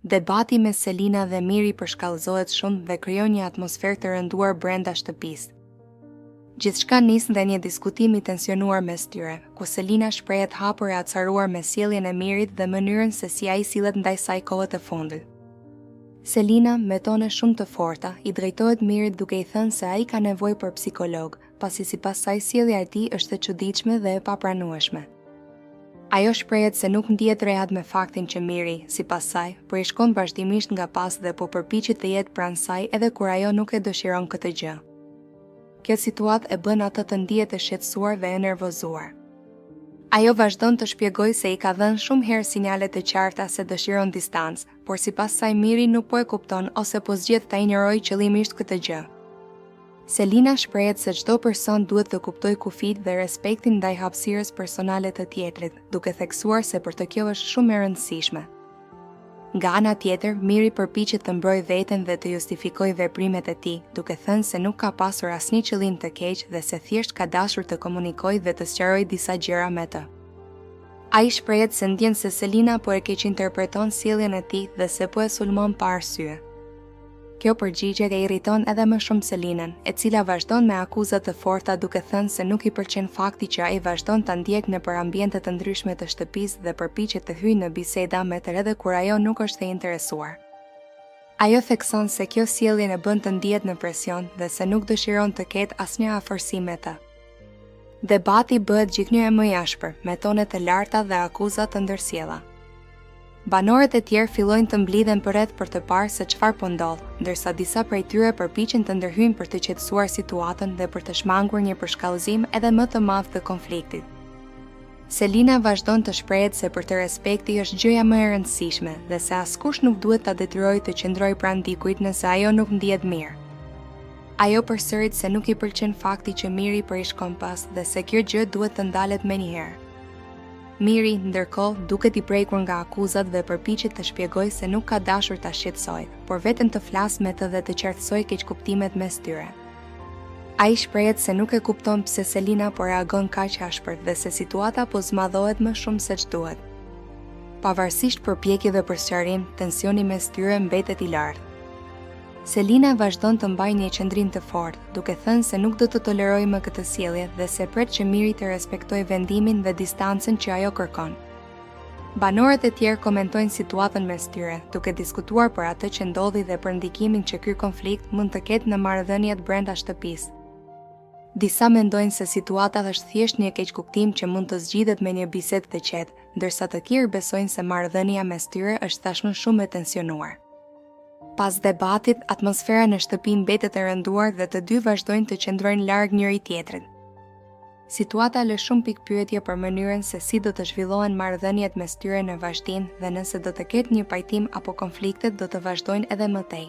Debati mes Selina dhe Miri përshkallëzohet shumë dhe krijon një atmosferë të rënduar brenda shtëpisë. Gjithçka nis nga një diskutim i tensionuar mes tyre, ku Selina shprehet hapur e acaruar me sjelljen e Mirit dhe mënyrën se si ai sillet ndaj saj kohët e fundit. Selina, me tone shumë të forta, i drejtohet Mirit duke i thënë se ai ka nevojë për psikolog, pasi sipas saj sjellja e tij është e çuditshme dhe e papranueshme. Ajo shprehet se nuk ndihet rehat me faktin që Miri, sipas saj, po i shkon vazhdimisht nga pas dhe po përpiqet të jetë pranë saj edhe kur ajo nuk e dëshiron këtë gjë. Kjo situatë e bën atë të ndihet e shqetësuar dhe e nervozuar. Ajo vazhdon të shpjegojë se i ka dhënë shumë herë sinjale të qarta se dëshiron distancë, por sipas saj Miri nuk po e kupton ose po zgjedh ta injorojë qëllimisht këtë gjë. Selina shprehet se çdo person duhet të kuptojë kufijtë dhe respektin ndaj hapësirës personale të tjetrit, duke theksuar se për të kjo është shumë e rëndësishme. Nga ana tjetër, Miri përpiqet të mbrojë veten dhe të justifikojë veprimet e tij, duke thënë se nuk ka pasur asnjë qëllim të keq dhe se thjesht ka dashur të komunikojë dhe të sqarojë disa gjëra me të. Ai shprehet se ndjen se Selina po e keqinterpreton sjelljen e tij dhe se po e sulmon pa arsye. Kjo përgjigje e irriton edhe më shumë Selinën, e cila vazhdon me akuza të forta duke thënë se nuk i pëlqen fakti që ai vazhdon ta ndjekë nëpër ambiente të ndryshme të shtëpisë dhe përpiqet të hyjë në biseda me të edhe kur ajo nuk është e interesuar. Ajo thekson se kjo sjellje e bën të ndihet në presion dhe se nuk dëshiron të ketë asnjë afërsi me të. Debati bëhet gjithnjë e më i ashpër, me tone të larta dhe akuza të ndërsjella. Banorët e tjerë fillojnë të mblidhen përreth për të parë se çfarë po ndodh, ndërsa disa prej tyre përpiqen të ndërhyjnë për të qetësuar situatën dhe për të shmangur një përshkallëzim edhe më të madh të konfliktit. Selina vazhdon të shprehet se për të respekti është gjëja më e rëndësishme dhe se askush nuk duhet ta detyrojë të qëndrojë pranë dikujt nëse ajo nuk ndihet mirë. Ajo përsërit se nuk i pëlqen fakti që Miri po i shkon pas dhe se kjo gjë duhet të ndalet menjëherë. Miri, ndërkohë, duket i prekur nga akuzat dhe përpiqet të shpjegojë se nuk ka dashur ta shqetësojë, por vetëm të flasë me të dhe të qartësojë keqkuptimet mes tyre. Ai shprehet se nuk e kupton pse Selina po reagon kaq ashpër dhe se situata po zmadhohet më shumë seç duhet. Pavarësisht përpjekjeve për sqarim, tensioni mes tyre mbetet i lartë. Selina vazhdon të mbajë një qëndrim të fortë, duke thënë se nuk do të tolerojë më këtë sjellje dhe se pret që Miri të respektojë vendimin dhe distancën që ajo kërkon. Banorët e tjerë komentojnë situatën mes tyre, duke diskutuar për atë që ndodhi dhe për ndikimin që ky konflikt mund të ketë në marrëdhëniet brenda shtëpisë. Disa mendojnë se situata është thjesht një keqkuptim që mund të zgjidhet me një bisedë të qetë, ndërsa të tjerë besojnë se marrëdhënia mes tyre është tashmë shumë e tensionuar. Pas debatit, atmosfera në shtëpi mbetet e rënduar dhe të dy vazhdojnë të qëndrojnë larg njëri-tjetrit. Situata lë shumë pikëpyetje për mënyrën se si do të zhvillohen marrëdhëniet mes tyre në vazhdim dhe nëse do të ketë një pajtim apo konfliktet do të vazhdojnë edhe më tej.